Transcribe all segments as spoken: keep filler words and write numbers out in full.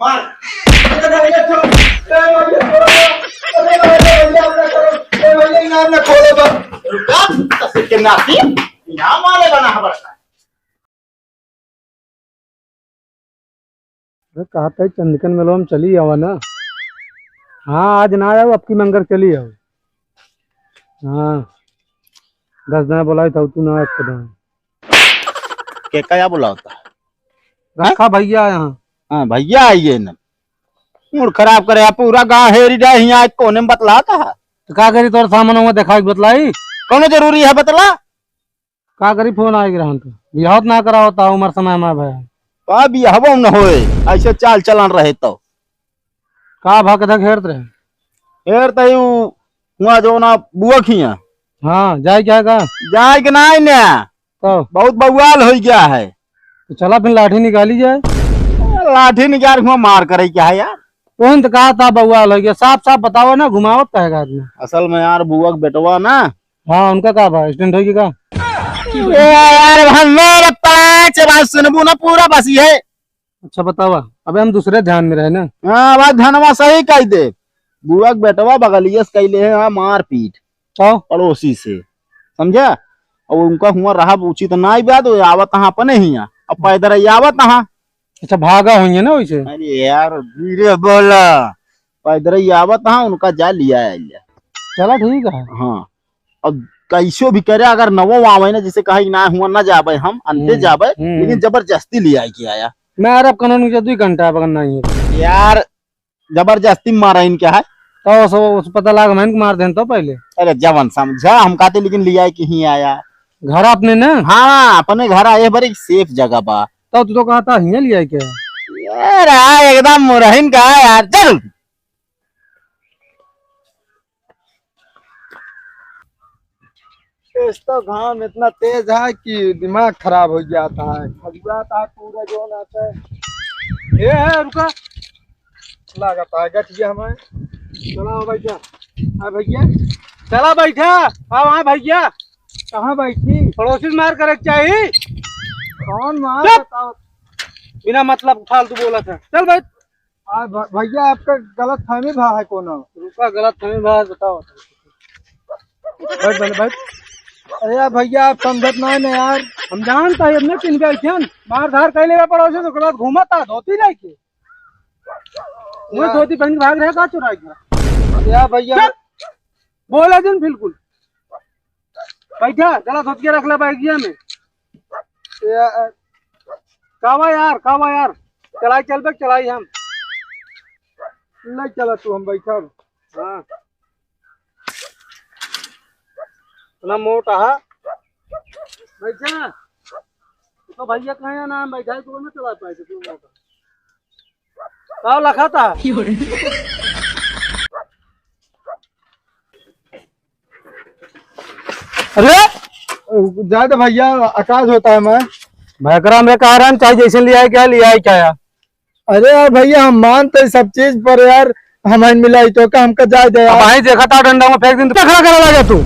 मार। अरे भैया, छोड़। अरे भैया, छोड़। अरे भैया, भैया, अपना करो। अरे भैया, इनाम ना खोलो तो। रुका, तसे के नाती, इनाम वाले बना है बड़का। अरे, कहा था चंदकन मेलवा में चली आवा ना। हाँ, आज ना आओ, अब की मंगर चली आओ। हाँ, दस दिन बोलाई था, तू ना आए, एक दिन। के का बुलावता? रखा भैया यहाँ। हाँ, भैया आइए ना। मूड खराब करे, आप पूरा गाँव हेरी जाए, यहाँ कोने में बतलाता है। तो का करी, तोर सामान हुआ देखा के बतलाई? कौनो जरूरी है बतला? का करी, फोन आए गिरहन तो। बिहाव ना करावता, उमर समय में भय। का बिहाव न होए, ऐसे चाल चलन रहे तो। का भा कथा हेरत रहे? हेरत ही उ, हुआ जो ना बुआ खिया। हाँ, जाए क्या का? जाए के नाई ने। तो? बहुत बवाल हो गया है। तो चला फिर लाठी निकाली जाए। लाठी निकाल हुआ मार करे क्या है यार? तोहन तो कहा था बवाल हो गया, साफ साफ बतावा ना, घुमावत काहे का आदमी? असल में यार बुआ के बेटवा ना। हाँ, उनका का बा? एक्सीडेंट हो गया का? ए यार, हम मेरे पाँच बात सुनबू ना पूरा बस ये। अच्छा बतावा, अबे हम दूसरे ध्यान में रहे ना। हाँ, बात धनवा सही कह दे। बुआ के बेटवा बगलिए से कैले है हाँ, मारपीट। तो? पड़ोसी से, समझा? और उनका हुआ रहा उचित ना ही बात, वो आवत हाँ अपने ही यहाँ, अब पैदल ही आवत हाँ। अच्छा, भागा होइए ना वैसे? अरे यार, धीरे बोला, पैदल ही आवत हाँ, उनका जा लिया आइल। चला ठीक है। हाँ, अब कैसो भी करे, अगर नवो आवे ना, जिसे कहे कि ना हुआ ना जाबे हम, अंते हम्म, जाबे, हम्म। लेकिन जबरदस्ती ले आए के आया। मैं यार अब कानून के दुई घंटा बगन नहीं है। यार, जबरदस्ती मारा इनके है। तो उस, उस पता लाग मैं इनको मार देन तो पहले। अरे जवन समझा हम कहते, लेकिन ले आए के ही आया। घर अपने ना? हाँ, अपने घर आए, बार एक सेफ जगह बा। तो तू तो कहा था हियाँ ले आए के? यार, आ, एकदम मुरहिन का है यार, चल। इस तो घाम इतना तेज है कि दिमाग खराब हो जाता है, खजुआता है पूरा जो आता है। ए है, रुका, लागत है गठिया हमें। चला बैठा, हाँ भैया, चला बैठा। हाँ, हाँ भैया। कहाँ बैठी? पड़ोसी से मार करे के चाही। कौन मार चुप! बताओ। बिना मतलब फालतू बोला था। चल बैठ। आ, भ-, भैया, आपका गलत फहमी भा है कोनो? रुका, गलत फहमी भा है, बताओ। बैठ, बैठ, बैठ। अरे यार भैया, आप समझत ना है ना यार। हम जानता है, अपने तीन भाई थे, मार धार कैले बा पड़ोसी से, ओकर बाद घूमत आ धोती लेके। वो यार। धोती पहन के भाग रहे, का चुरा गया? अरे यार भैया। चुप! बोला जिन बिल्कुल। बैठा, चला धोतिया रख ले बैगिया में। ए, ए। कावा यार, कावा यार। चलाई चलबे, चलाई हम। ले चला तू, हम बैठब। हाँ। इतना मोटा है। बैठा। तो भैया कहे ना, हम बैठा है, तू ना चला पाए, तू मोटा। का लखा था? अरे! जाए तो भैया, आकाश होता है मैं। भयकरा में कह रहा, चाहे जैसे ले आए क्या, ले आए क्या यार? अरे यार भैया, हम मानते हैं सब चीज, पर यार, हमारे मिलाई तो का, हमका जाए दे अब यार। भाई देखा था डंडा में फेंक दिन, तो पकड़ा करा लगा तू।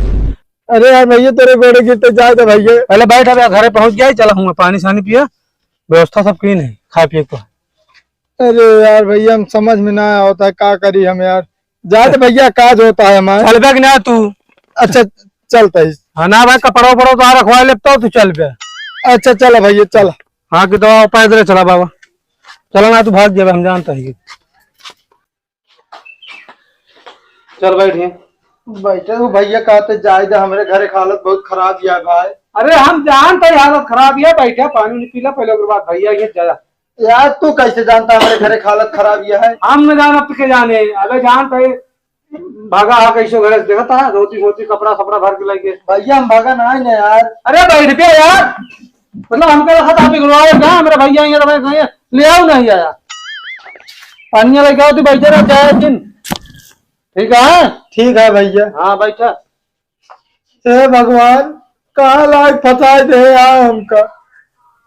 अरे यार भैया, तेरे गोड़े गिरते, जाए दे भैया। पहले बैठ, अब घरे पहुंच गया, चला हूँ मैं, पानी सानी पिया, व्यवस्था सब की नहीं, खाए पिए को। अरे यार भैया, हम समझ में ना आवत है, का करी हम यार। जाए दे भैया, काज होता है हमारे। चलबे कि ना तू? अच्छा, चलता है। हाँ ना भाई, कपड़ा उपड़ा उतार रखवा ले तो तू चलबे। अच्छा, चला भैया, चला। हाँ कि तो पैदल चला बाबा, चला ना तू भाग जाबे, हम जानता है। चल बैठ यहाँ। बैठे हो भैया, कहते जाए दे, हमरे घरे के हालत बहुत खराब है भाई। अरे हम जानते ही हालत खराब है, बैठा पानी उनी पी ला पहले, ओकर बाद भैया ये जा। यार तू कैसे जानता हमरे घरे के हालत खराब है? हम न जान, अब के जाने, अबे जानते ही भागा हा कैसे घरे से, देखता है धोती वोती कपड़ा सपड़ा भर के लगे। भैया हम भागा ना है ना यार। अरे बैठ के यार, मतलब हमके लगा था आप इगलवाए क्या? मेरा भैया ये रहे, कहीं ले आओ नहीं आया। पानी लेके आओ, तू बैठे रह, चाहे दिन। ठीक है? ठीक है भैया। हाँ, बैठा। हे भगवान, कहाँ लायक फंसाए दे यार हमका।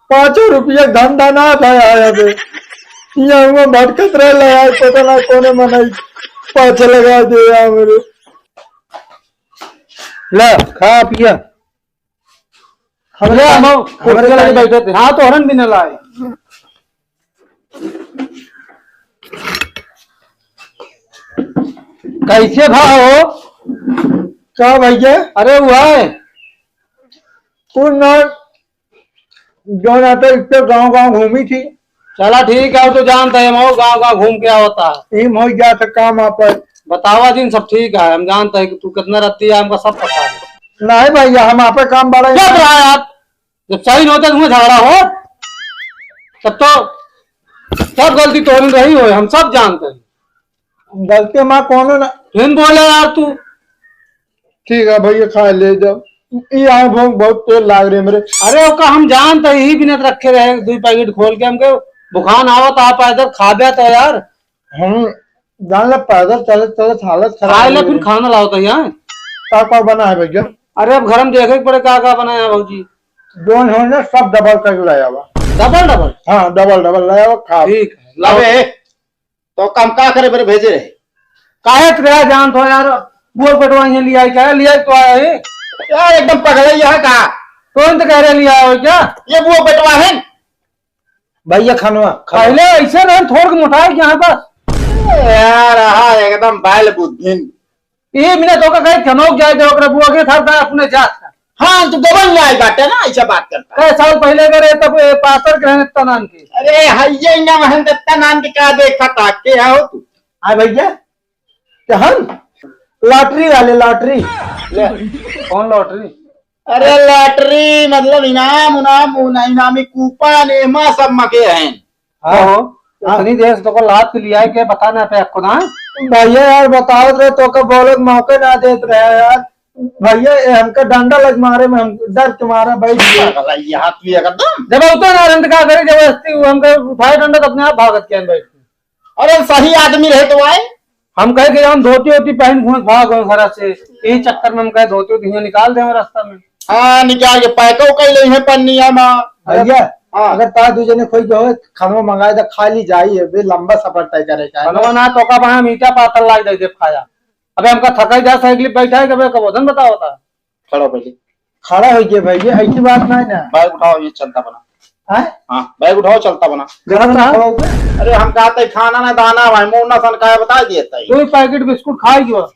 पाँचों रुपया के धंधा ना भया है अबे। यहाँ हुआ भटकत रह यार, पता ना कोने मनई पाछे लगा दे यार मेरे। ले, खा पिया। हमरे ले, पानी, हम हमरे कुर्सी लगे पानी। बैठे थे। हाँ, तो हरन भी न लाए। कैसे भा हो? का भैया? अरे वो है। कुल ना, जौन आते इतने गाँव गाँव घूमी थी। चला ठीक है, तो जानता है, हम गाँव गाँव घूम के आवता है। ई मोई जात काम आप। बतावा जिन, सब ठीक है, हम जानता है कि तू कितना रत्ती है, हमका सब पता है। नहीं भैया, हम आपे काम बड़ा चुप रहा यार, जब सही न होता तुम्हें झगड़ा हो, तब तो सब गलती तो रही हो, हम सब जानते हैं। गलती हमार कौनो ना। फिर बोले यार तू। ठीक है भैया, खा ले जाओ। ई आँख भूख बहुत तेज लाग रही है मेरे। अरे ओका हम जानते ही बिना रखे रहे, दुई पैकेट खोल के हमके बुखार आवत, आप पैदल खाबे तो यार। हम जान ले पैदल चलत चलत हालत खराब खाए ले हो फिर गई। खाना लाओ तो यहाँ। का का बना है भैया? अरे अब घर में देखे के पड़े का का बनाया है भौजी। जौन हो ना सब डबल करके ले आवा। डबल डबल? हाँ, डबल डबल ले आवा, खा। ठीक है, लाओ। अबे, तो काम का करे मेरे भेजे रहे? काहे तेरा जान थो यार, बुआ बेटवा यहाँ लिया है क्या? लिया तो आया है। यार एकदम पगला ही है का? कौन तो कह रहे लिया हो क्या? ये बुआ बेटवा है। भैया खनवा, खनवा। पहले ऐसे रहे, थोड़ के मोटाए के यहाँ बस। यार, हाँ, एकदम बैल बुद्धिन। ए, मिनट ओका कहे, "कनौक जाए दे, ओकरा बुआ के था, था अपने जात का।" हाँ, तू डबल न्याय बाटे ना, ऐसा बात करता। कई साल पहले के रहे, तब, ए, पातर के रहने इतना नाम के। अरे, हइये ना महन इतना नाम के का देखा था, के हो तू? आए भैया, क्या हम? लॉटरी वाले, लॉटरी। ले। कौन लॉटरी? अरे, लॉटरी, मतलब इनाम, उनाम, उना-, इनामी कूपन, एमा सब मके हैं। हाँ। हाँ। इतनी देर से तोको लात के लिया है, क्या बता ना पे आपको ना? भैया यार, बतावत रहे, तोका बोले के मौके ना देत रहे यार। भैया, ये हमका डंडा लग मारे में, हम डर के मारा बैठ गए। पागल है, ये हाथ भी एकदम। जब उतना ना रंड का करे, जबरदस्ती वो हमका उठाए डंडा, तो अपने आप भागत के बैठ गए। अरे, सही आदमी रहे तो आए। हम कहे कि हम धोती वोती पहन घूमत भाग गए घर से, यही चक्कर में हम कहे धोती वोती यहाँ निकाल दे रास्ता में। हाँ, निकाल के पैको कर ले हैं पन्निया में। भैया, हाँ। अगर तार दू जने खोई गए, खानवा मंगाए तो खा ली जाई, अबे लंबा सफर तय करे का है। खानवा ना तो का बहाना मीठा पातल लाग जाए, जब खाया। अबे हमका थकाई जा साइकिल पे बैठा है, कबे कबोधन बताओ था। खड़ा हो पहले। खड़ा हो गया भैया, ऐसी बात नहीं ना। बैग उठाओ, ये चलता बना। हैं? हाँ, बैग उठाओ, चलता बना। गलत रहा। खड़ा हो गया। अरे हम कहते खाना ना दाना भाई, मुंह ना सन का है, बता दिए तई। दो पैकेट बिस्कुट खाई गयो।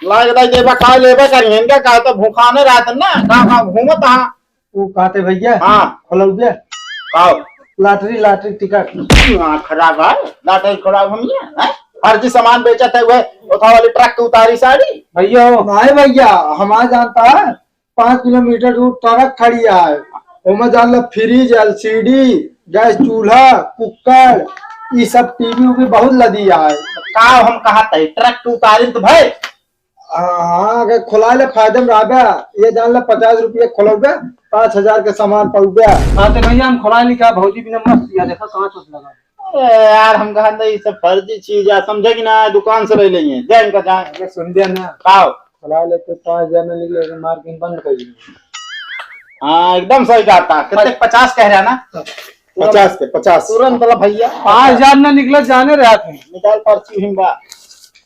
लाग दाई जेबा खा लेबे करी, इनका कहा तो भूखाने रहत ना, का का घूमत हा। वो कहते भैया, हाँ। खोलौबे। आओ। लॉटरी, लॉटरी टिकट। दिमाग खराब है, लॉटरी खराब हम ये, हैं? फर्जी सामान बेचत है, वह उठा वाली ट्रक के उतारी साड़ी। भैया हो। नहीं भैया, हमारा जानता है, पाँच किलोमीटर दूर ट्रक खड़ी है, ओमे जान लो फ्रिज, एलसीडी, गैस चूल्हा, कुकर, ई सब टीवी उवी बहुत लदी है। का हम कहत है, ट्रक के उतारिन तो भाई, हाँ, हाँ, अगर खोला ले फायदे में रहबे, ये जान ले पचास रुपये खोलबे, पाँच हजार के सामान पउबे। हाँ, तो भैया हम खोला ली का, भौजी बिना मस्त किया, देखा कहाँ चोट लगा। अरे यार, हम कहा नहीं, ये सब फर्जी चीज है, समझे कि ना, दुकान से ले लेंगे, दे इनका जाए। अरे सुन दे ना। आओ। खोला ले तो पाँच हजार में निकले, मार के बंद कर दिए। हाँ, एकदम सही कहा था। कितने? पचास कह रहा ना? पचास पे, पचास। तुरंत बोला भैया। पाँच हजार ना निकले, जाने रहा थे। निकाल पर्ची हुई बा।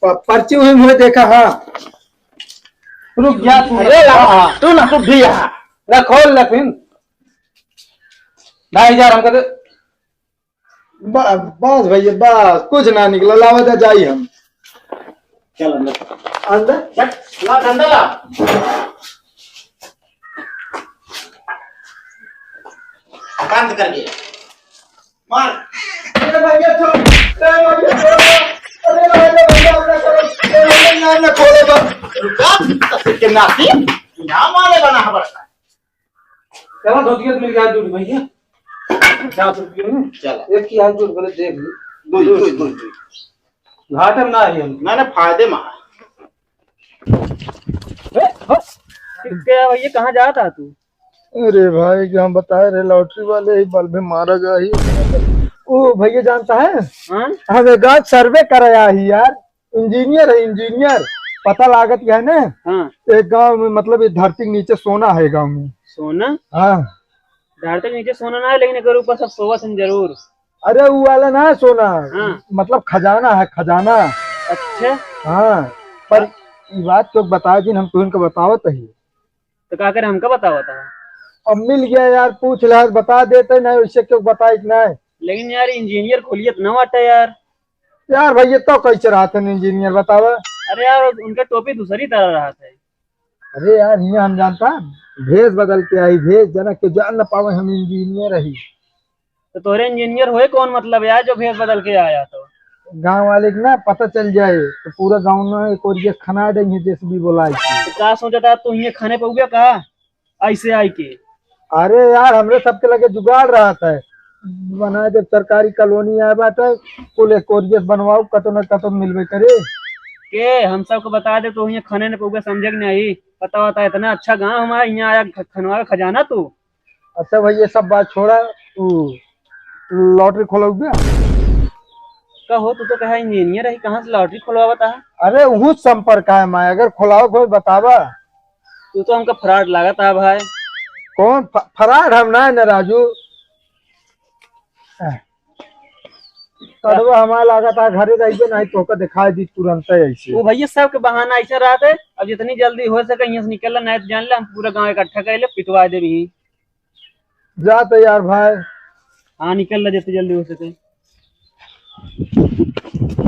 प-, पर्ची हुई मुझे देखा, हाँ। रुक जा तू। अरे ला, हाँ। तू ना, तू भी यहाँ। ला खोल ले फिर। ढाई हजार हमका दे। ब-, बस भैया, बस, कुछ ना निकला, लावा जा, जाई हम। चल अंदर। अंदर? चल, ला डंडा ला। बंद करके। मार। अरे भैया, छोड़। अरे भैया, छोड़। अरे भैया, भैया, अपना छोड़ो। अरे भैया, ना, ना, खोलो तो। रुका, ससुर के नाती। यहाँ मारे बना हमारे साथ। चलो, धोती के मिल गया, दूध भैया। पचास रुपये में। चला। एक ही हाथ जोड़, बोले, देख ली। दो, दो, दो, दो। घाटे में ना आई हम। ना, ना, फायदे में। ए, हो, क्या भैया, कहाँ जात हा तू? अरे भाई, जो हम बताए रहे लॉटरी वाले, ही बल्ब मारा गया ही। ओ भैया, जानता है? हाँ? हम एक गाँव सर्वे कराया ही यार, इंजीनियर है, इंजीनियर। पता लागत क्या है ना? हाँ। एक गाँव में, मतलब, ये धरती के नीचे सोना है गाँव में। सोना? हाँ। धरती के नीचे सोना ना है, लेकिन एकर ऊपर सब सोवत हैं जरूर। अरे, वो वाला ना है सोना, हाँ। मतलब, खजाना है, खजाना। अच्छा। हाँ, पर ये बात तो बताए दिन हम तुमको बतावत ही। तो का करे, हमका बतावत है? अब मिल गया यार, पूछ ले, बता देते ना, वैसे क्यों बताए कि नहीं? लेकिन यार, इंजीनियर खोलियत ना बाटे यार। यार भैया, तो कैसे रहते हैं इंजीनियर, बतावा? अरे यार, उनके टोपी दूसरी तरह रहत है। अरे यार, हियाँ हम जानता, भेष बदल के आई, भेष, जना के जान न पावे हम इंजीनियर रही। तो तोरे इंजीनियर होए कौन मतलब यार, जो भेष बदल के आया तो? गाँव वाले के ना पता चल जाए तो पूरा गाँव में एक ओरिया खना देंगे जेसीबी बोला के। तो का सोचता तू, हियाँ खने पउबे का? ऐसे आई के? अरे यार, हमरे सबके लगे जुगाड़ रहत है, बनाए देब सरकारी कॉलोनी आए बाटे, कुल एक ओरिया से बनवाओ, कतो न कतो मिलबे करे। के हम सबको बता दे तो हियाँ खने न पउबे, समझे कि नहीं? पता होता इतना अच्छा गाँव हमारा, हियाँ आया ख-, खनवा का खजाना तू। अच्छा भाई, ये सब बात छोड़ा, तू लॉटरी खोलउबे? का हो, तू तो कहा इंजीनियर है, कहाँ से लॉटरी खोलवावत है? अरे, उहू संपर्क है मैं, अगर खोलावे कोई बतावा। तू तो हमका फ्रॉड लागत है भाई। कौन फ-, फ्रॉड? हम ना है ना राजू। कदवा हमारा लागत है घरे रहिए, नहीं तो का दिखाई दी तुरंत ऐसे। वो भैया, सबके बहाना ऐसे रहते। अब जितनी जल्दी हो सके यहाँ से निकल ला, नहीं तो जान ले हम पूरा गांव इकट्ठा कर ले, पिटवा दे भी। जा तो यार भाई। हाँ, निकल ला जितनी जल्दी हो सके।